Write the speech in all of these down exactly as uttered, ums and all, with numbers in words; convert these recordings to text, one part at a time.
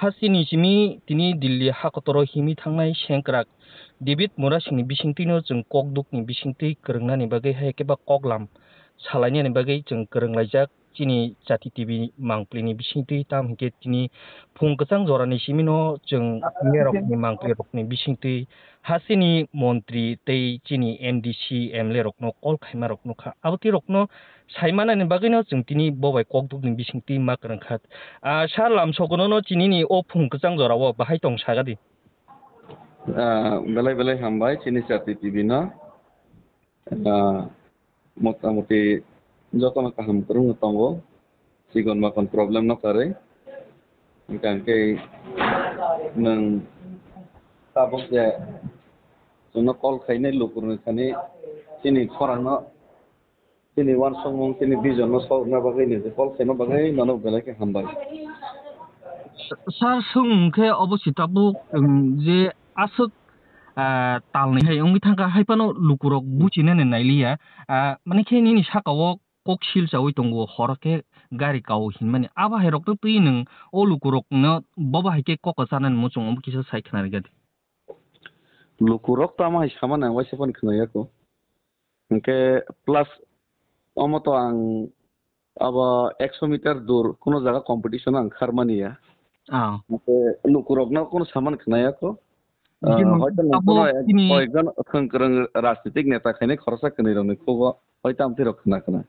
Hasteni simi tini Delhi hakotoro himwi thangnai sengkrak David Murasingni bisingtwino chwng kokdukni bisingtwi kwrwngnani bagwi hai khe ba koklam salainani bagwi chwng kwrwnglaijak chini Jati T V mangpilini bisingtwi, tamo hinkhe tini phung kwchang jorani simino chwng miyarokni mangpilirokni bisingtwi hasteni montri tei chini M D C, M L A rokno call khaimarok nukha. Abo twi rokno saimanani bagwino chwng tini bo bai kokdukni bisingtwi ma kwrwngkha. Ah, sir, lamsogonono chinini o phung kwchang jorao bahai tong sagadi. Ah, belai belai hambai chini Jati T V no. Ah, motamuti jotono kaham kwrwngno tongo, chikon makon problem no karwi. Hwnkhe nwng tabuk je chwngno call khainai lukurokni thani chini khorangno, chini uansukmung, chini vision no sokna bagwi nini call khaina bagwi nono belai khe hambai. Sir, swng khe obo si tabuk, um, je aswk, ah, talni hai wngwi thangkha, hai phano lukurok buchinani nailiya. Ah, mani khe nini saka-o kok sil chawi tongo, horo khe gari kao hinmani. Abo hai rokno twi nwng o lukurokno bobo hai khe kok chanani muchung omo kisa sai khna rwgadi. Lukurok tamo hai samani ang waisa phano khna ya kho. Hwnkhe plus omo to ang abo ekso meter dur kuno jaga competition ang kharmani ya. Ah. Hwnkhe lukurokno kuno samani khna ya kho. Ah, Bini hoito abo nokno ek-, tini koyekjon khwng kwrwng rajnitik neta khainai khoroksa kwnwi rokni khugo hoito amtwi rok khna khna.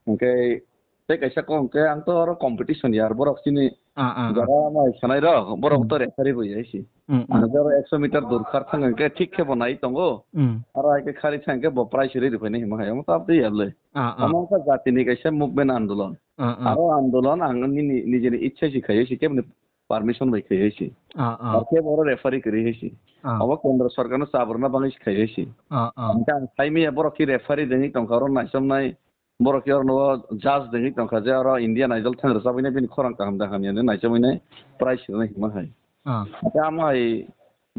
Hwnkhe tei kaisa kok hwnkhe ang to oro competition ya, borok chini Ah, ah, ah. jora mai sanai rok, borok Hmm. to referee bo ya si. Hmm, hmm. Ang to oro ekso meter dur khar thang hwnkhe thik khe bo nai tongo. Hmm. Aro hai khe khari thang khe bo prize ri rwphai nai hwnma hai, omo to abdi ya le. Ah, ah. Omo wngkha jatini kaisa movement andolon. Ah, ah. Aro andolon ang nini nijeni ichha si khaio si kebni permission bai khaio si. Ah, ah. Aro kebo oro referee kwrwi hai si. Ah. Obo kendro sorkarno chabrwna bagwi si khaio si. Ah, ah. Hwnkhe ang saimanya borok ki referee dengwi tongkha oro naisomnai. Borok khe oro judge dengwi tongkha je oro Indian Idol thang rwchabwi nai bini khorang kaham da hamya hinwi naichamwi nai prize rwnai hwnma hai. Ah. Hwnkhe amo hai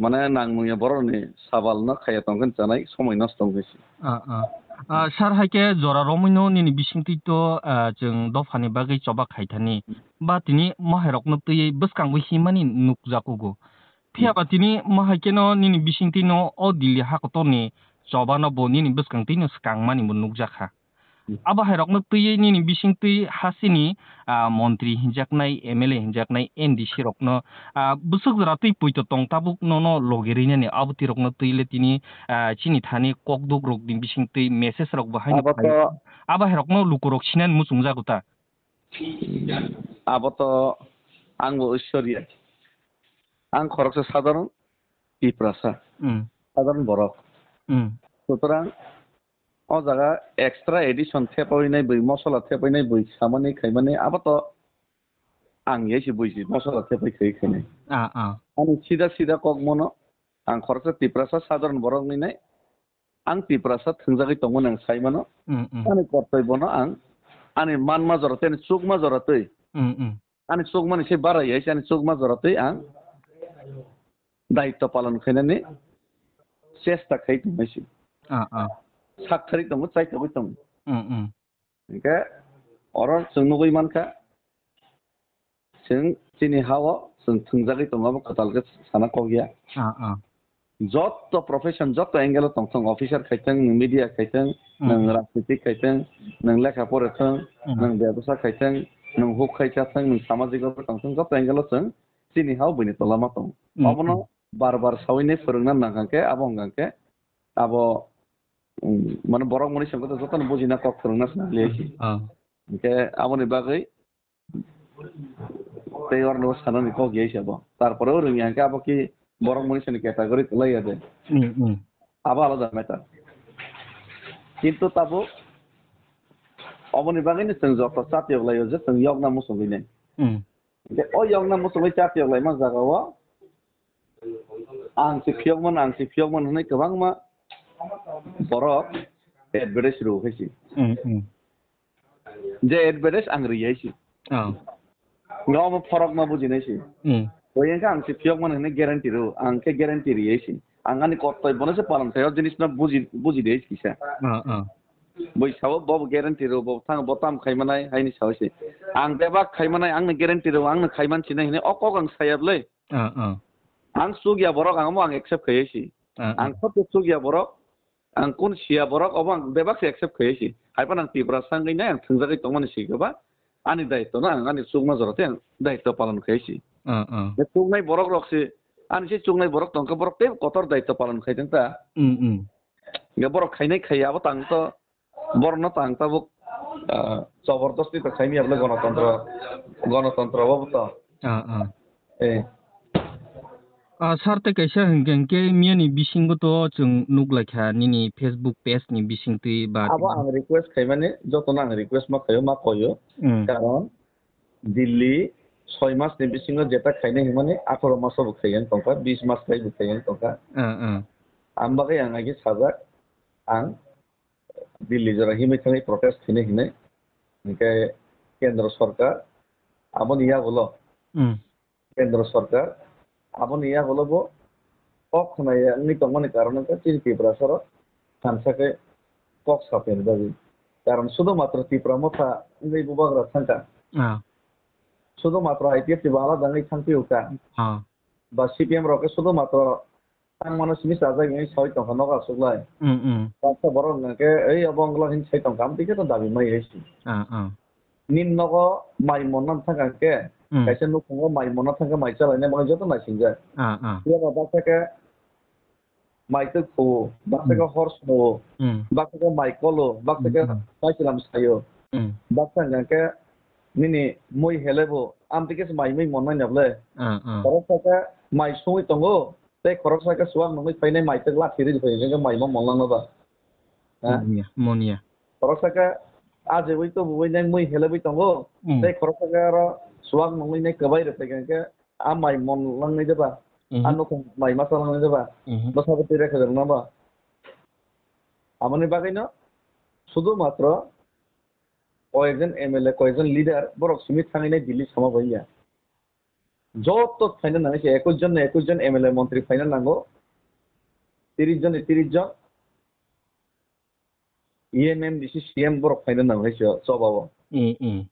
mane nangmungya borokni sabalno khaiya tongkhe chanai somoi nosto wngwi se. Ah, ah. Ah, sir, hai khe jora romwino nini bisingtwi to, ah, chwng dophani bagwi choba khaithani. Ba tini mahairokno twiwi bwskangwi himani nukjakugo. Phiya ba tini mahai kheno nini bisingtwino o Delhi hakotorni chobano bo nini bwskangtwino swkangmani bo nukjakha. Abo hairokno twiwi nini bisingtwi hasteni, ah, montri hinjaknai, M L A hinjaknai, M D C rokno, ah, bwswk jora twi poito tong tabuk nono logi rinani abo twi rokno twi le tini, ah, chini thani kokduk rokni bisingtwi message rok bo haino Abo phai. To Abo hairokno lukurok sinani muchungjago ta. Abo to ang bo Ishwarya. Ang khoroksa sadharon Tiprasa. Hmm. Sadharon borok. Hmm. Sutorang o jaga extra addition thepawi nai bwi, mosola thepawi nai bwi, samani khaimani abo to ang yai se buji, mosola thepai khai khainai. Ah, ah. Ani sida sida kok mono, ang khoroksa Tiprasa sadharon borok ni nai, ang Tiprasa thwngjagwi tongmani ang sai mano. Hmm, hmm. Ani kortoi bono ang, ani manma jora tei ani chukma jora twi. Hmm, hmm. Ani chukmani se barai yai se, ani chukma jora twi ang daitto palon khainani chesta khai tongmai se. Ah, ah. Sak thari tongo, chai tongwi tongo. Hmm, hmm. Hingke oro chwng nugwi mankha, chwng chini ha-o chwng thwngjagwi tongo, abo kwtal khe sana kok ya. Ah, ah. Jotto profession, jotto angle-o tongthung, officer khaithung, nwng media khaithung, Hmm. nwng rajnitik khaithung, nwng lekha pore thung, Hmm. nwng bebsa khaithung, nwng huk khai cha thung, nwng samajik o tongthung, jotto angle-o chwng chini ha-o buini tola ma tong. Hmm. Obono bar bar sawi nai phwrwngna nang kha khe, abo hwnkha khe abo, um, mane borok mani sengkhe jotono bujina kok phwrwngna swnam le si. Ah. Hingke aboni bagwi tei orno sanani kok yai se bo. Tarpore o rwngya hingke abo ki borok mani sani category kwlai ya de. Hmm, hmm. Abo alada matter. Kintu tabuk oboni bagwi ni chwng joto chatiyok lai o je chwng yokna muchungwi nai. Hmm. Hingke o yokna muchungwi chatiyok laima jaga o ang se phiyokmano, ang se phiyokmano hwnwi kwbangma borok advertise rwo khe se. Hmm, hmm. Je advertise ang riyai se. Oh. Nga omo phorok ma bujinai se. Hmm. Oyeng khe ang se phiyokmano hwnwi guarantee rwo, ang khe guarantee riyai se. Ang ani kortoi bono se palon khai, o jinisno buji, buji de kisa. Oh, oh. Bui sao bo guarantee rw, bo thang bo tam khaimanai haini sao se. Ang bebak khaimanai, angni guarantee rw, angni khaiman sinai hinwi o kok ang saya bwlai. Ah, ah. Ang chukya borok ang omo ang accept khaiya si. Ah, ah. Ang khoto chukya borok, ang kun siya borok obo ang bebak se accept khaiya si. Haiphano ang Tiprasa wngwi nai ang thwngjagwi tongmani si khe ba ani daityo no ang ani chukma jora tei ang daityo palon khaiya si. Ah, ah. Chuknai borok rok se, ani se chuknai borok tongkha, borok tei kotor daityo palon khai tong ta. Hmm, hmm. Hingke borok khainai khaiya abo tang to, borokno tang tabuk, ah, jobordosti to khaimya bole gonotontro, gonotontro bo to. Ah, ah. Eh. Ah, sir, tei kaisa hingke hingke miyani bisingo to chwng nuk laikha nini Facebook page ni bisingtwi ba. Abo ang request khaimani, jotono ang request ma khaio, ma koyo. Hmm. Karon Delhi soi mas ni bisingo jeta khainai hwnmani atharo mas bo khaiya wng tongkha, bis mas khai bo khaiya wng tongkha. Ah, ah. Ang bagwi ang agi sajak, ang Delhi jora himwi thangwi protest khainai hinwi. Hingke Kendro Sorkar aboni yagulo, Hmm. Kendro Sorkar aboni yagulo bo kok khwnaya wngwi tongmani karon wngkha chini Tiprasa rok thansa khe kok saphaini bagwi. Karon sudo matro Tipra Motha wngwi bubagra thangkha. Ah. Sudo matro I P F T bo alada wngwi thangphiyokha. Ah. Ba C P M rok khe sudo matro tangmano simi chajak wngwi sawi tongkha nogo asuklai. Mm, mm. Baksa borok hwnkha khe, "Ei, obo wngla," hwnwi sai tongkha, amtwi khe to dabi mai hai si. Ah, ah. Nini nogo mai monna thangkha hwnkhe, Mm. kaisa nukhungo mai monna thangkha, mai chalaina bagwi joto naisingjak. Ah, ah. Phiya ba baksa khe mai twk phuo, baksa khe Mm. hor sunuo, Mm. baksa khe mai kolo, baksa khe Mm, mm. mai chwlam saio. Mm. Baksa hwnkha khe nini mui helebo, amtwi khe se mai mui monnai na bwle. Ah, ah. Khoroksa khe mai sungwi tongo, tei khoroksa khe chuwak nungwi phainai mai twk lathi rwdi phai hwnkhe mai ma monlangno ba? Ha? Moniya, moniya. Khoroksa khe ajewi tubuwi nai mui helebwi tongo, Hmm. tei khoroksa khe aro chuwak nungwi nai kwbai rw phai hwnkhe a mai monlangnai de ba? Mhm. A nukhung mai masa langnai de ba? Mhm. Bwsabo twi rekha rwngna ba? Aboni bagwino sudu matro koyekjon M L A, koyekjon leader borok simi thangwi nai Delhi sama bai ya. Joto phaina nangwi se ekush jon ni ekush jon M L A montri phaina nango. Tiris jon ni tiris jon E M, M D C, C M borok phaina nango hai se choba o. Mm, mm.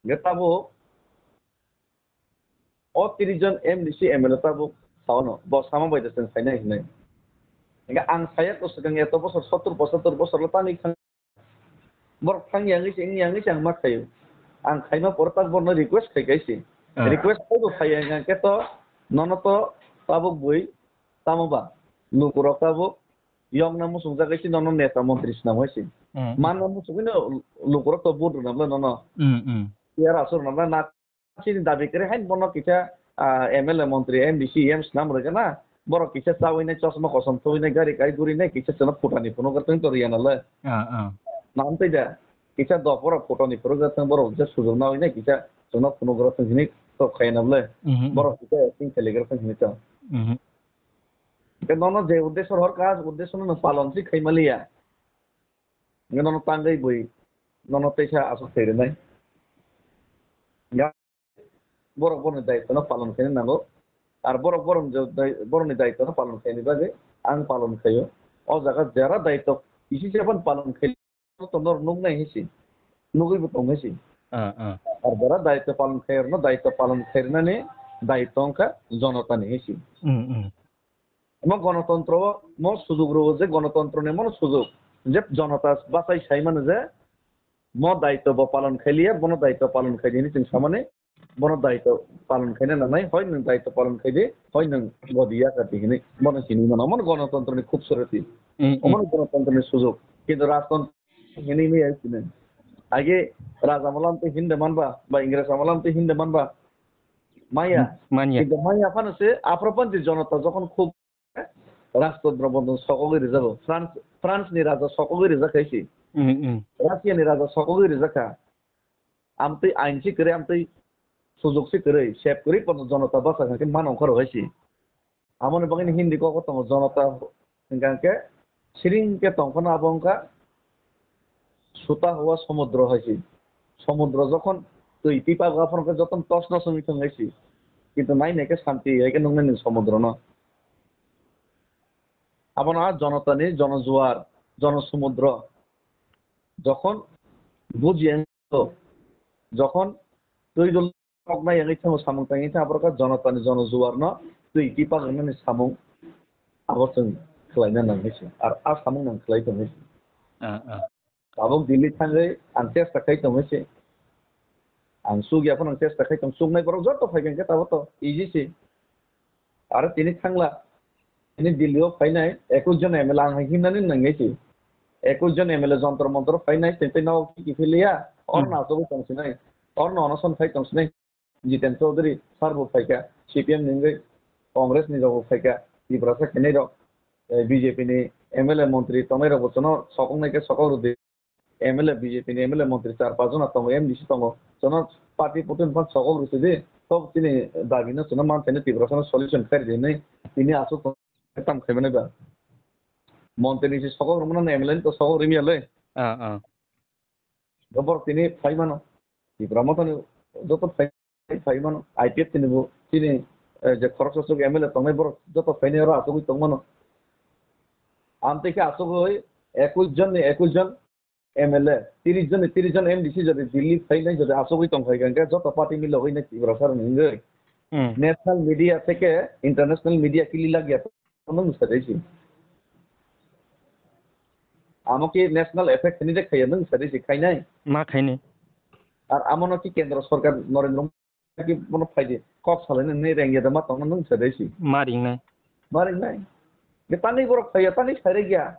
Hingke tabuk o tiris jon M D C M L A tabuk sao no, bo sama bai da chwng phaina hinwi. Hingke ang saya to swkang eto bosor sottur pochottor bosor lo tangwi thang. Borok thang yangwi se, wng yangwi se ang ma khaio. Ang khaima pore tak borno request khai kai se. Ah. Request khai bo phai ya hingke to, nono to tabuk bui tamo ba? Lukurok tabuk yokna muchungjak hai se nono neta montri swnam hai se. Hmm. Manna muchungwi no lukurok to vote rwna bwle nono. Hmm, hmm. Tiyar aswk rwna bwle na Chini dabi kwrwi haino bono kisa, ah, M L A montri, M D C, E M swnam rwgana, borok kisa chawi nai, chosma kosom thwi nai, gari kai guri nai, kisa chwngno phutani phunukgwi tong tor ya nalai. Ah, ah. Nang tei da, kisa dopora phutani phunukgwi tong borok kisa sujok nawi nai, kisa chwngno phunukgwi tong hinwi tok khai na bwle. Mhm. Borok kisa acting khailaigwi tong hinwi tong. Mhm. Tei nono je uddesho rohor kha, uddesho no palon si khai maliya. Hingke nono tangwi bui, nono teisa aswk thwi rwnai. Hingke borok borokni daitwno palon khaina nango. Ar borok borokni je-, dai-, borokni daitwno palon khaini bagwi ang palon khaio. O jaga jera daitw isi se phano palon khai, to norok nuknai hinsi, nugwibo tong hinsi. Ah, ah. Ar jera daitw palon khairokno daitw palon khairwnani daitw wngkha jonotani hinsi. Mm, mm. Omo gonotontro o mo sujuk rwo je gonotontro ni mo sujuk je jonota bachai sai mano je mo daitw bo palon khailiya, bono daitw palon khaidi hinwi chwng samani, bono daitw palon khaina nangnai, hoi nwng daitw palon khaidi, hoi nwng godiya kati hinwi bono hinwi mano. Omo gonotontro ni khubsurati. Mm, mm. Omo gonotontro ni sujuk. Kintu rajtontro hinwi maya sini. Age raja molam tei hindi manba, ba Ingres molam tei hindi manba. Maya. Hmm, manya. Kintu manya phano se aphro phan je jonota jokhon khub rajtantro bondo sokogwi rijago. France, France ni raja sokogwi rijak hai se. Hmm, hmm. Russia ni raja sokogwi rijak kha. Amtwi ain si kwrwi, amtwi sujok si kwrwi, sep kwrwi pono jonota bachak hwnkhe mano wngkha rw hai se. Amoni bagwino Hindi kok o tongo jonota hwnkha hwnkhe siring khe tong phano abo wngkha suta hua somudro hai se. Somudro jokhon twi tipago aphano khe jotono tos nos wngwi thang hai se. Kintu nai nai khe santi hai khe nuknai nwng somudrono. Abono a jonotani jonojuar, jonosomudro, Jokhon buji ang to, jokhon twi dol kok nai yangwi thango samung tangwi thango borok jonotani jono juarno twi tipak rwnani samung abo chwng khlaina nangwi se. Ar a samung nang khlai tongwi se. Ah, ah. Tabuk Delhi thangwi ang chesta khai tongwi se. Ang sugya phano ang chesta khai tong, sugnai borok joto phai khe tabuk to easy se. Aro tini thangla, tini Delhi o phainai ekwis jon M L A ang hai himnani nangwi se. Ekwis jon M L A jontro montro phainai, tei tei nogo kiki philiya, orno Hmm. achugwi tongsinai, orno onoson khai tongsinai. Jiten Chaudhary sir bo phaikha, C P M ni wngwi Congress ni rok bo phaikha, Tiprasa khenai rok, eh, B J P ni M L A montri tongnai rok bo chwngno sokong nai khe sokok rwdi. M L A, B J P ni M L A montri char panch jona tongo, M D C tongo. Jono party photo ni phano sokok rw sidi, tok chini dabi no chwngno man thani Tiprasa no solution khai rw di hinwi tini aswk tong tam khai mani ba. Montri ni se sokok rw mano, M L A ni to sokok rw ya le. Ah, ah. Bo borok tini phai mano. Tipra Motha ni joto phai phai mano, I P F T ni bo chini, eh, je khoroksa chuk M L A tongnai borok joto phainai oro achugwi tong mano. Amtwi khe achugwi ekwis jon ni ekwis jon M L A, tiris jon ni tiris jon M D C jodi Delhi phainai jodi achugwi tong phai kha, hwnkhe joto party milogwi nai Tiprasa rok ni wngwi Hmm. national media theke international media kili lagya. Nwng sa dei si. Amo ki national effect ni de khaya nwng sa dei si khainai. Ma khainai. Ar amo no ki kendro sorkar Narendra Modi ki bono phaidi kok salai nai rengya da ma tong nwng sa dei si. Ma ringnai. Ma ringnai. Ge tani borok khaya, tani khaire gya.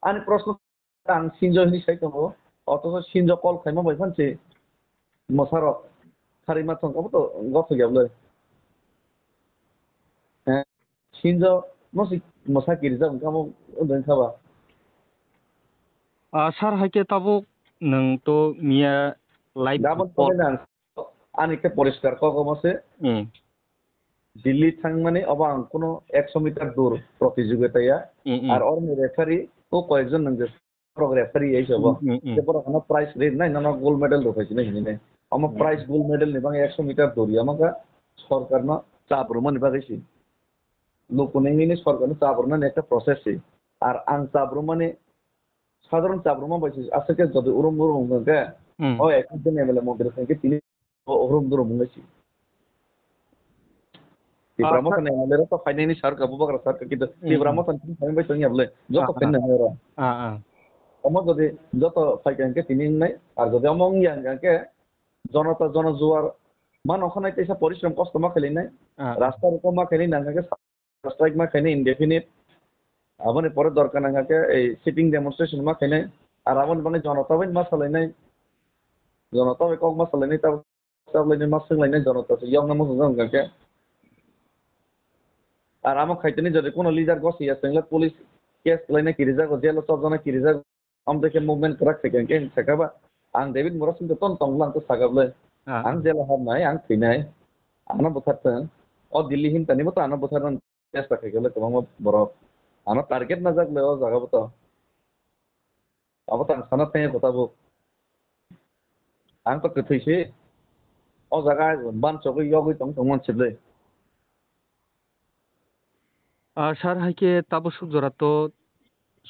Ani proshno ang sinjo hini sai tongo, othocho sinjo call khaima bai phan se mwsarok kharwi ma thang, obo to gothok ya bwle. Eh, sinjo no si mwsa kirijak wngkha mo wngkha ba. Ah, sir, hai khe tabuk nwng to miya live Gabon report. Phainai ang ani khe poriskar kok omo se. Hmm. Delhi thangmani obo ang kuno ekso meter dur protijogita ya. Mm, mm. Ar oroni referee o koyekjon nang je borok referee ya hisobo. Mm, mm, mm. Je borok ano prize ri nai nono gold medal rw phaisini hinwi nai. Omo Mm. prize gold medal ni bagwi ekso meter dur ya mangkha sorkarno chap rwmani bagwi si. Lukuni nini sorkarno chap rwnani ekta process si. Ar ang chap rwmani Sadharon chabruma bai se aswk khe jodi urum urum wngkha khe, Hmm. o ekdin M L A montri thangkhe tini o urum durum wngwi si. Tipra Ah, Motha ni M L A rok to phainai ni sarka, bubagra sarka, kintu Hmm, Tipra hmm. Motha ni thani bai tongya bwle, joto Ah, phainai ah. Nai oro. Ah, ah. Omo jodi joto phaikha hwnkhe tini wngnai, ar jodi omo wngya hwnkhe jonota jono juar ma nokha nai teisa porishrom kosto ma khailainai, Ah, ah. Rasta rok ma khainai nangkha khe strike ma khainai indefinite. Aboni pore dorkar nangkha khe ei sitting demonstration ma khainai. Ar aboni bagwi jonota bai ma salainai. Jonota bai kok ma salainai, tab-, tablainai ma swnglainai jonota se yokna muchungjak wngkha khe. Ar amo khaitani jodi kuno leader gosi ya chwngla police case khlaina kirijago, jail o chopjakna kirijago. Amtwi khe movement kwrak khaikha hwnkhe sakha ba, ang David Murasing to ton tong lang to sakha bwle. Ah. Ang jela habnai, ang thwinai. Ano bwthar thwng. O Delhi himtani bo to ano bwthar nang chesta khaikha bwle kwbangma borok. Ano target najak le o jaga bo to. Abo to ang sana thangya kota bo. Ang to kwthwi se. O jaga ban chogwi yogwi tong tong man sibwle. Ah, sir, hai khe tabuk suk jora to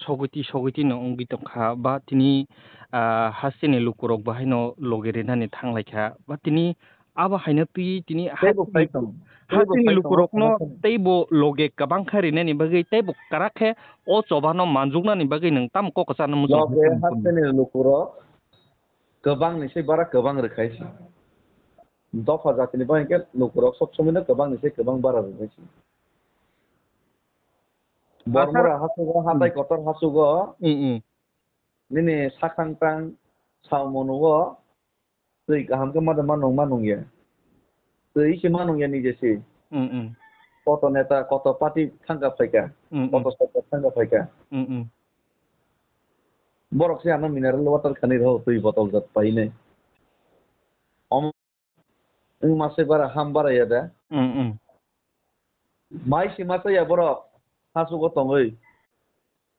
sogwiti sogwiti no wngwi tongkha, ba tini, ah, hasteni lukurok bo haino logi rinani thanglaikha, ba tini abo haino twi tini Teibo hasteni, phai tong. Teibo hasteni phai tong, lukurokno sana thani. Teibo loge kwbang khe rinani bagwi, teibo kwrak khe o choba no manjuknani bagwi nwng tamo kok kwcharno muchung Loge hasteni lukurok kwbang ni se bara kwbang rwkhai se. Dopha jatini bagwi khe lukurok sob somoi no kwbang ni se kwbang bara rwkhai se. Bormora hasugo, hatai kotor hasugo. Mm, mm. Nini sakhang tang salmon o twi kaham khe ma ma nung ma nung ya. Twi se ma nung ya nije se. Mm, mm. Koto neta, koto party thangka phaika. Mm, mm. Koto sorkar thangka phaika. Mm, mm. Borok se ano mineral water khani rw twi botol jat paine. Om Wng ma se bara ham bara ya da. Mm, mm. Mai si ma cha ya borok. Hasugo tongwi.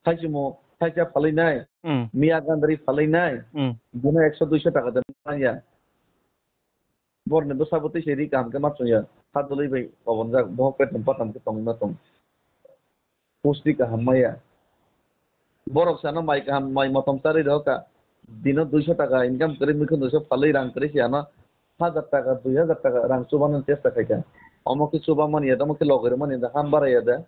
Thaisimo, thaisa phalwi nai. Mm. Miya gandari phalwi nai. Mm. Bono ekso duiso taka da nang ya. Borni bwsa bwtwi se ri kaham khe ma chwng ya. Ha dwlwi bai kobonjak, bohok petom patom khe tongwi ma tong. Pusti kaham maya. Borok se ano mai kaham, mai motom charwi rw kha. Dino duiso taka income kwrwi, mikhundo se phalwi rang kwrwi se ano hajar taka, dui hajar taka rang chubano chesta khai kha. Omo khe chuba manya da, omo khe logoi rw manya da, ham bara ya da.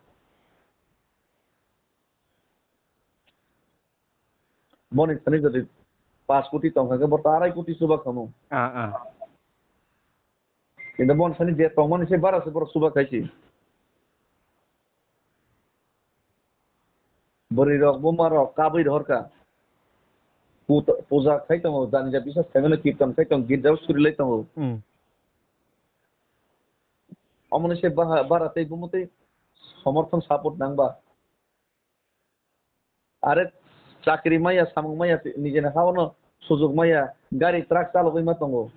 Boni thani jodi paanch koti tong kha khe bo ta arai koti chuba kha mo. Ah, ah. Kintu boni thani je tongmani se bara se borok chuba khai si. Bwrwi rok, buma rok kabwi rohor kha. Puto-, puja khai tongo, jani ja biswas khaimano kirtan khai tongo, girjao suri lai tongo. Hmm. Omoni se baha-, bara tei bumutwi somorthon support nangba. Are chakri maya, samung maya, nijeni haono sujug maya, gari truck chalogwi ma tongo.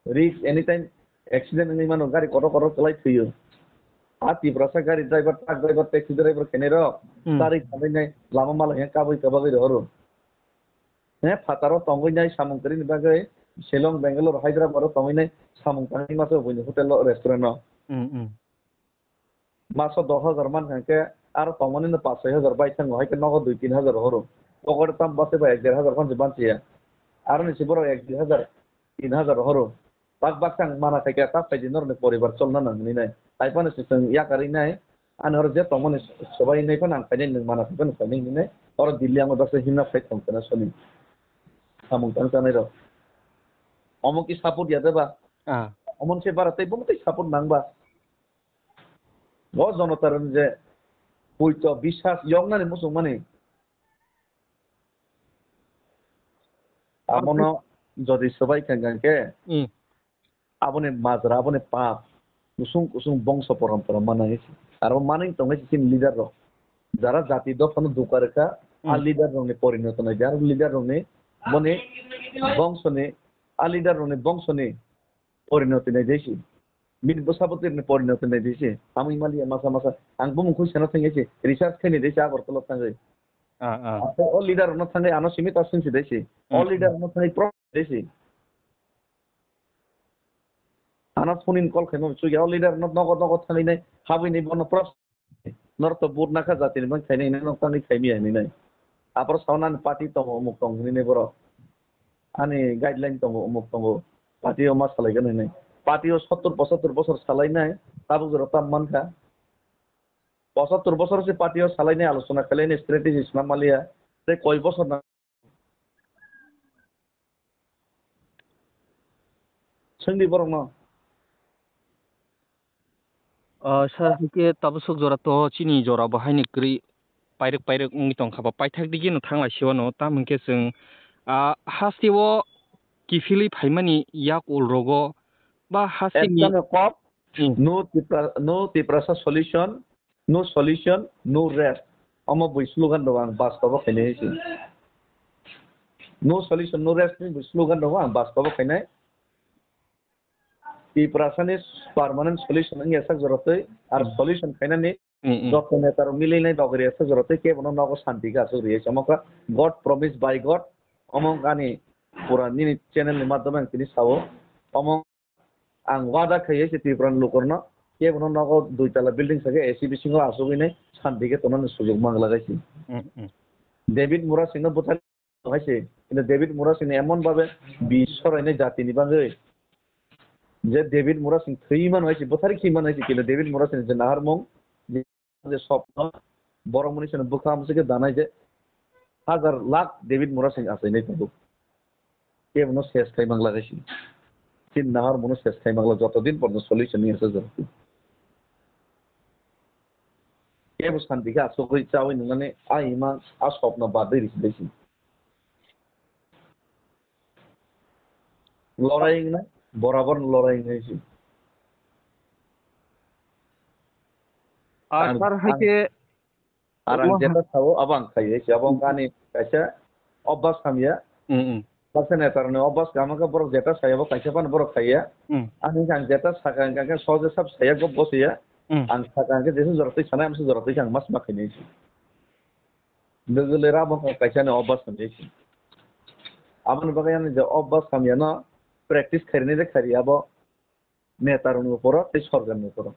Risk, anytime accident wngwi mano, gari kotor kotor kwlai thwiyo. A Tiprasa gari driver, truck driver, taxi driver khenai rok, Hmm. Chari thanai nai, lama mala hinkhe kabui kabagwi rohoro. He, phataro tongwi nai samung kwrwini bagwi, Shillong, Bangalore, Hyderabad o tongwi nai samung tangwi masa buini hotel o, restaurant o. Hmm, hmm. Maso dos hajar man kha khe, aro tongmani no paanch soi hajar bai thango, hai khe nogo dui tin hajar rohoro. Pocket o tam bachai bai ek der hajar phan se banchiya. Aro ni se borok ek dui hajar, tin hajar rohoro. Bak bak tang mana khai khe ta phaidi norokni poribar cholna nang hwnwi nai. Hai phano se chwng yakarwi nai, ani oro je tongmani sobai nai phano ang khainai, nwng mana khai phano khainai hwnwi nai. Oro Delhi ang baksa himna phai tong khna soni. Samung tang chanai rok. Omo ki support ya de ba? Ah. Omo se bara tei bomo tei support nang ba? Bo jonotar je puito biswas yoknani muchungmani. Abono jodi swbai kha hwnkhe, Hmm. Aboni majra, aboni pap, kusung kusung bongso porompora manai. Aro manwi tongnai chini leader rok. Jara jati dophano dukha rwkha, a Hmm. leader rokni porinoti nai, jara leader rokni boni bongsoni, a leader rokni bongsoni porinoti nai jesi. Bini bwsa bwtwirokni porinoti nai jesi. Hamwi maliya masa masa. Ang bumung khui sana thangya se. Research khaini jesi Agartala thangwi. Ah, ah. Abo o leader rokno thangwi ano simi ta swngsi jesi. O Hmm, leader hmm. rokno thangwi pro jesi. Ano phone in call khaima chukya. O leader rokno nogo nogo thangwi nai. Habwi ni bono pro Norok to vote nakha jatini bang khainai hinwi, nok tangwi khaimiya hinwi nai. Aphuru saui nani party tongo, umuk tongo hinwi nai borok. Ani guideline tongo, umuk tongo. Party o ma salaikan hinwi. Party o sottor pochottor bosor salainai, tabuk jora tam mankha. Pochottor bosor se party o salainai, alochona khlainai, strategy swnam maliya. Tei koi bosor na Swngdi borokno. Ah, sir, haikhe tabuk sok jora to chini jora bo haino kwrwi pairwk pairwk wngwi tongkha ba, paithak digino thanglai se wano, tamo hwnkhe chwng, ah, hasteo kiphilwi phaimani yak ulrogo ba hasteni Ekdome kok, Hmm. no Tipra-, no Tiprasa solution, No solution, no rest. Omo bui slogan rok ang bastabo khainai se. No solution, no rest ni bui slogan rok ang bastabo khainai. Tiprasa ni permanent solution wngya sak jora twi, ar Hmm. solution khainani Hmm, hmm. joto neta rok milinai bagwi rwya sak jora twi kebono nogo santi khe aswk rwya se. Omo kha God promise by God. Omo ani pura nini channel ni madhyome ang tini sao. Omo Ang wada khaye se Tripura ni lukurno, kebono nogo dui tala building sake A C bisingo asugwi nai santi khe tongnani sujug mangla gai se. Mm, mm. David Murasing no bwthar hai se, kintu David Murasing no emon babe bi sorainai jatini bagwi je David Murasing thwi mano hai se, bwthar khi mano hai se, kintu David Murasing je naharmung, je sopno borok mani seno bwkha amsike danai je hajar lakh David Murasing achainai tongo. Kebono ses khai mangla kaisi. Chini nahar bono ses khai mangla joto din porno solution ni asa jora. Kebo santi khe asogwi chawi nungnani a ima a sopno badwi risi kaisi. Lorai wngna, borabor lorai wngna isi. Ah, Ang, sir, ang, haikhe ar ang Oha. Jeta sao, abo ang khayo isi, abo wngkha ani kaisa obas hamya. Mm, mm. Baksa netarokni obas kama khe borok jeta saya, bo kaisa phano borok khaiya. Mm. Ani ang jeta saka wngkha khe soje sab saya, go bosiya. Mm. Ang saka wngkha jesa jora twi sanai, amsa jora twi ang mas ma khainai isi. Dwgwlwi rabo wngkha kaisani obas hamya se. Aboni bagwi ani je obas hamyano practice khairani de khairi abo netarokni uporo tei sorkarni uporo.